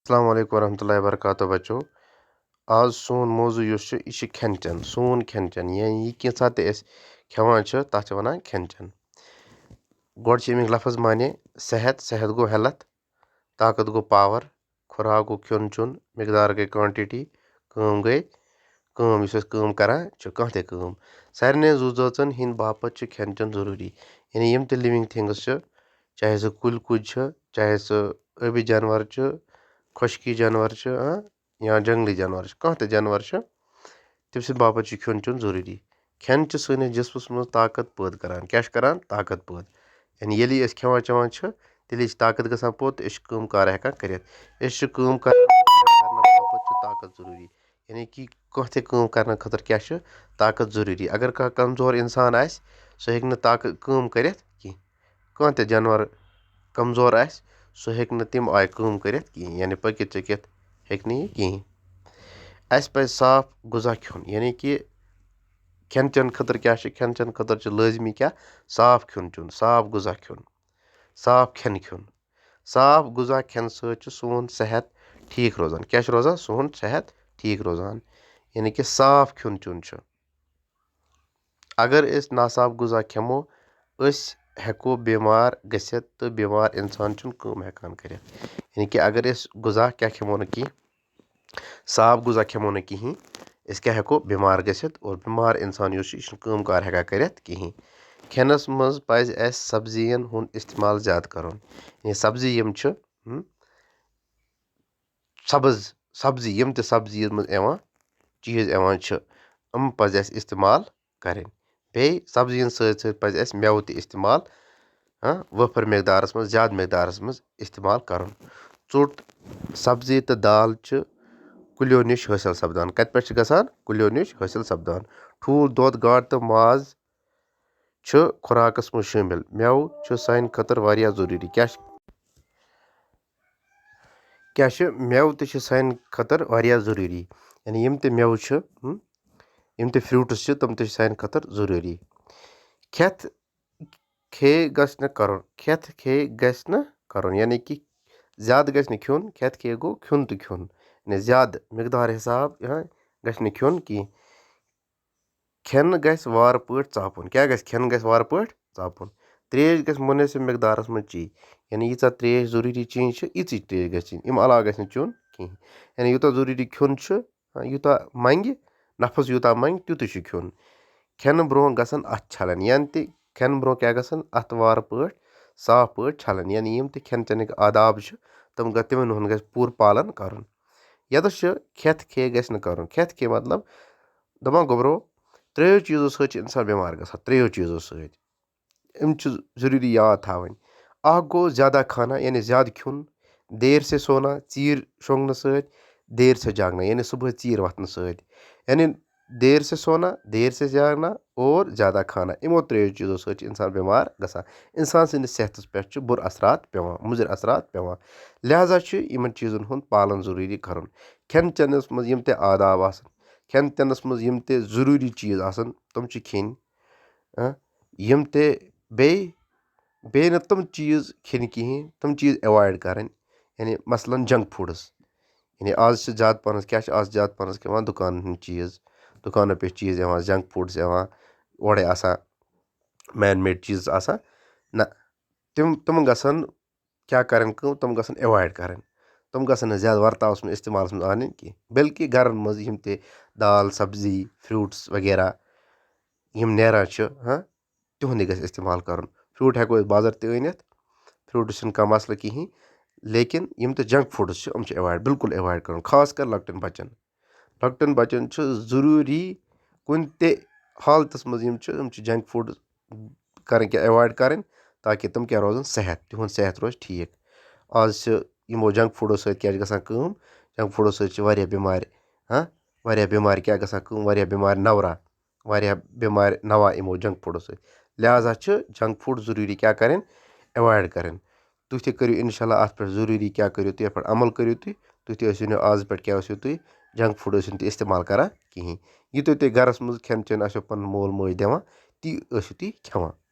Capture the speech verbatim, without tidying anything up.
السلام علیکم ورحمۃ اللہ وبرکاتہ بچو۔ آز سون موضوع یُس چھُ، یہِ چھُ کھٮ۪ن چٮ۪ن، سون کھٮ۪ن چٮ۪ن، یعنی یہِ کینٛژھا تہِ أسۍ کھٮ۪وان چھِ، تَتھ چھِ وَنان کھٮ۪ن چٮ۪ن۔ گۄڈٕ چھِ اَمِکۍ لفظ معنی: صحت، صحت گوٚو ہیلتھ، طاقت گوٚو پاور، خوراک گوٚو کھیوٚن چیوٚن، مقدار گٔے کوانٹٹی، کٲم گٔے کٲم، یُس أسۍ کٲم کران چھِ، کانٛہہ تہِ کٲم۔ سارنٕے زُو زٲژَن ہِنٛدۍ باپتھ چھُ کھٮ۪ن چٮ۪ن ضروٗری، یعنی یِم تہِ لِونگ تھنگس چھِ، چاہے سُہ کُلۍ کُج چھِ، چاہے سُہ ٲبی جانور چھِ، خۄشکی جانور چھِ، ہاں، یا جنگلی جانور چھِ، کانٛہہ تہِ جانور چھُ، تٔمۍ سٕنٛدِ باپتھ چھُ کھیوٚن چیوٚن ضروٗری۔ کھٮ۪ن چھُ سٲنِس جسمس منٛز طاقت پٲدٕ کران۔ کیٛاہ چھُ کران؟ طاقت پٲدٕ۔ یعنی ییٚلہِ أسۍ کھٮ۪وان چٮ۪وان چھِ، تیٚلے چھِ طاقت گژھان پوٚت تہٕ أسۍ چھِ کٲم کار ہٮ۪کان کٔرِتھ۔ أسۍ چھِ کٲم کران، کرنہٕ باپتھ چھِ طاقت ضروٗری۔ یعنی کہِ کانٛہہ تہِ کٲم کرنہٕ خٲطرٕ کیٛاہ چھُ؟ طاقت ضروٗری۔ اگر کانٛہہ کمزور انسان آسہِ، سُہ ہیٚکہِ نہٕ طاقت، کٲم کٔرِتھ کینٛہہ۔ کانٛہہ تہِ جانور کمزور آسہِ، سُہ ہیٚکہِ نہٕ تَمہِ آیہِ کٲم کٔرِتھ کِہیٖنۍ، یعنی پٔکِتھ ژٔکِتھ ہیٚکہِ نہٕ یہِ کِہیٖنۍ۔ اَسہِ پَزِ صاف غذا کھیوٚن، یعنی کہِ کھٮ۪ن چٮ۪ن خٲطرٕ کیٛاہ چھُ؟ کھٮ۪ن چٮ۪ن خٲطرٕ چھُ لٲزمی کیٛاہ؟ صاف کھیوٚن چیوٚن، صاف غذا کھیوٚن، صاف کھٮ۪ن کھیوٚن۔ صاف غذا کھٮ۪نہٕ سۭتۍ چھُ سون صحت ٹھیٖک روزان۔ کیٛاہ چھُ روزان؟ سون صحت ٹھیٖک روزان، یعنی کہِ صاف کھیوٚن چیوٚن چھُ۔ اگر أسۍ ناصاف غذا کھٮ۪مو، أسۍ ہٮ۪کو بٮ۪مار گٔژھِتھ تہٕ بٮ۪مار اِنسان چھُنہٕ کٲم ہٮ۪کان کٔرِتھ۔ یعنی کہِ اگر أسۍ غذا کیٛاہ کھٮ۪مو نہٕ کِہیٖنۍ، صاف غذا کھٮ۪مو نہٕ کِہیٖنۍ، أسۍ کیٛاہ ہٮ۪کو؟ بٮ۪مار گٔژھِتھ، اور بٮ۪مار اِنسان یُس چھُ، یہِ چھُنہٕ کٲم کار ہٮ۪کان کٔرِتھ کِہیٖنۍ۔ کھٮ۪نَس منٛز پَزِ اَسہِ سبزِیَن ہُنٛد استعمال زیادٕ کَرُن۔ یعنی سبزی یِم چھِ، ہُم، سبٕز سبزی، یِم تہِ سبزی منٛز یِوان، چیٖز یِوان چھِ، یِم پَزِ اَسہِ استعمال کَرٕنۍ۔ بیٚیہِ سبزیَن سۭتۍ سۭتۍ پَزِ اَسہِ مٮ۪وٕ تہِ استعمال، ہاں، وٲفر مقدارَس منٛز، زیادٕ مقدارَس منٛز استعمال کَرُن۔ ژوٚٹ سبزی تہٕ دال چھِ کُلٮ۪و نِش حٲصِل سپدان۔ کَتہِ پٮ۪ٹھ چھِ گژھان؟ کُلٮ۪و نِش حٲصِل سپدان۔ ٹھوٗل، دۄد، گاڈٕ تہٕ ماز چھِ خوراکَس منٛز شٲمِل۔ مٮ۪وٕ چھِ سانہِ خٲطرٕ واریاہ ضروٗری۔ کیٛاہ چھِ، کیٛاہ چھِ؟ مٮ۪وٕ تہِ چھِ سانہِ خٲطرٕ واریاہ ضروٗری۔ یعنی یِم تہِ مٮ۪وٕ چھِ، ہُم، یِم تہِ fruits چھِ، تِم تہِ چھِ سانہِ خٲطرٕ ضروٗری۔ کھٮ۪تھ کھے گژھِ نہٕ کَرُن، کھٮ۪تھ کھے گژھِ نہٕ کَرُن، یعنی کہِ زیادٕ گژھِ نہٕ کھیوٚن، کھٮ۪تھ کھے گوٚو کھیوٚن تہٕ کھیوٚن، یعنی زیادٕ مقدار حساب، ہاں، گژھِ نہٕ کھیوٚن کِہیٖنۍ۔ کھٮ۪ن گژھِ وارٕ پٲٹھۍ ژاپُن۔ کیٛاہ گژھِ؟ کھٮ۪ن گژھِ وارٕ پٲٹھۍ ژاپُن۔ ترٛیش گژھِ مُنٲسِب مقدارَس منٛز چیٚنۍ۔ یعنی ییٖژاہ ترٛیش ضروٗری چیٚنۍ چھِ، ییٖژٕے ترٛیش گژھِ چیٚنۍ۔ اَمہِ علاوٕ گژھِ نہٕ چیوٚن کِہیٖنۍ۔ یعنی یوٗتاہ ضروٗری کھیوٚن چھُ، یوٗتاہ منٛگہِ، نفس یوٗتاہ منٛگہِ، تیُتُے چھُ کھیوٚن۔ کھٮ۪نہٕ برٛونٛہہ گژھن اَتھٕ چھَلٕنۍ، یعنی تہِ کھٮ۪نہٕ برٛونٛہہ کیٛاہ گژھن؟ اَتھٕ وارٕ پٲٹھۍ، صاف پٲٹھۍ چھَلٕنۍ۔ یعنی یِم تہِ کھٮ۪ن چٮ۪نٕکۍ آداب چھِ، تِم گژھ-، تِمَن ہُنٛد گژھِ پوٗرٕ پالن کَرُن۔ یَتَس چھُ کھٮ۪تھ کھے گژھِ نہٕ کَرُن۔ کھٮ۪تھ کھے مطلب، دَپان گوٚبرو، ترٛیٚیو چیٖزو سۭتۍ چھِ اِنسان بٮ۪مار گژھان، ترٛیٚیو چیٖزو سۭتۍ۔ یِم چھِ ضروٗری یاد تھاوٕنۍ۔ اَکھ گوٚو زیادہ کھانا، یعنی زیادٕ کھیوٚن، دیر سے سونا، ژیٖرۍ شۄنٛگنہٕ سۭتۍ، دیر سے جاگنا، یعنی صُبحٲے ژیٖرۍ وۄتھنہٕ سۭتۍ۔ یعنی دیر سے سونا، دیر سے جاگنا اور زیادہ کھانا، یِمو ترٛیٚیو چیٖزو سۭتۍ چھِ اِنسان بٮ۪مار گژھان۔ اِنسان سٕنٛدِس صحتَس پٮ۪ٹھ چھِ بُرٕ اثرات پٮ۪وان، مُضِر اثرات پٮ۪وان۔ لہذا چھِ یِمَن چیٖزَن ہُنٛد پالَن ضروٗری کَرُن۔ کھٮ۪ن چٮ۪نَس منٛز یِم تہِ آداب آسَن، کھٮ۪ن چٮ۪نَس منٛز یِم تہِ ضروٗری چیٖز آسَن، تِم چھِ کھیٚنۍ۔ ہاں، یِم تہِ بیٚیہِ، بیٚیہِ نہٕ تِم چیٖز کھیٚنۍ کِہیٖنۍ، تِم چیٖز avoid کَرٕنۍ۔ یعنی مثلاً junk foods۔ یعنی آز چھِ زیادٕ پَہنَس، کیٛاہ چھِ آز زیادٕ پَہنَس کھٮ۪وان؟ دُکانَن ہٕنٛدۍ چیٖز، دُکانو پٮ۪ٹھ چیٖز یِوان، junk foods یِوان، اورَے آسان man made چیٖز آسان۔ نہ، تِم، تِم گژھن کیٛاہ کَرٕنۍ کٲم؟ تِم گژھن avoid کَرٕنۍ۔ تِم گژھن نہٕ زیادٕ ورتاوَس منٛز، استعمالَس منٛز اَنٕنۍ کینٛہہ، بلکہِ گَرَن منٛز یِم تہِ دال، سبزی، fruits وغیرہ یِم نیران چھِ، ہاں، تِہُنٛدُے گژھِ استعمال کَرُن۔ Fruit ہٮ۪کو أسۍ بازر تہِ أنِتھ، fruits چھِنہٕ کانٛہہ مسلہٕ کِہیٖنۍ، لیکن یِم تہِ junk foods چھِ، یِم چھِ avoid، بالکل avoid کَرُن، خاص کر لۄکٹٮ۪ن بَچَن۔ لۄکٹٮ۪ن بَچَن چھُ ضروٗری کُنہِ تہِ حالتَس منٛز یِم چھِ، یِم چھِ junk food کَرٕنۍ کینٛہہ avoid کَرٕنۍ، تاکہِ تِم کیٛاہ روزَن؟ صحت، تِہُنٛد صحت روزِ ٹھیٖک۔ آز چھِ یِمو junk foodو سۭتۍ کیٛاہ چھِ گژھان کٲم؟ Junk foodو سۭتۍ چھِ واریاہ بٮ۪مارِ، ہاں، واریاہ بٮ۪مارِ کیٛاہ گژھان کٲم؟ واریاہ بٮ۪مارِ نَوران، واریاہ بٮ۪مارِ نَوان یِمو junk foodو سۭتۍ۔ لہذا چھِ junk food ضروٗری کیٛاہ کَرٕنۍ؟ Avoid کَرٕنۍ۔ تُہۍ تہِ کٔرِو اِنشاء اللہ اَتھ پٮ۪ٹھ ضروٗری، کیٛاہ کٔرِو تُہۍ اَتھ پٮ۪ٹھ عمل کٔرِو تُہۍ، تُہۍ تہِ ٲسِو نہٕ آز پٮ۪ٹھ کیٛاہ ٲسِو تُہۍ junk food ٲسِو نہٕ تُہۍ استعمال کَران کِہیٖنۍ۔ یہِ تُہۍ تُہۍ گَرَس منٛز کھٮ۪ن چٮ۪ن آسیو پَنُن مول موج دِوان، تی ٲسِو تُہۍ کھٮ۪وان۔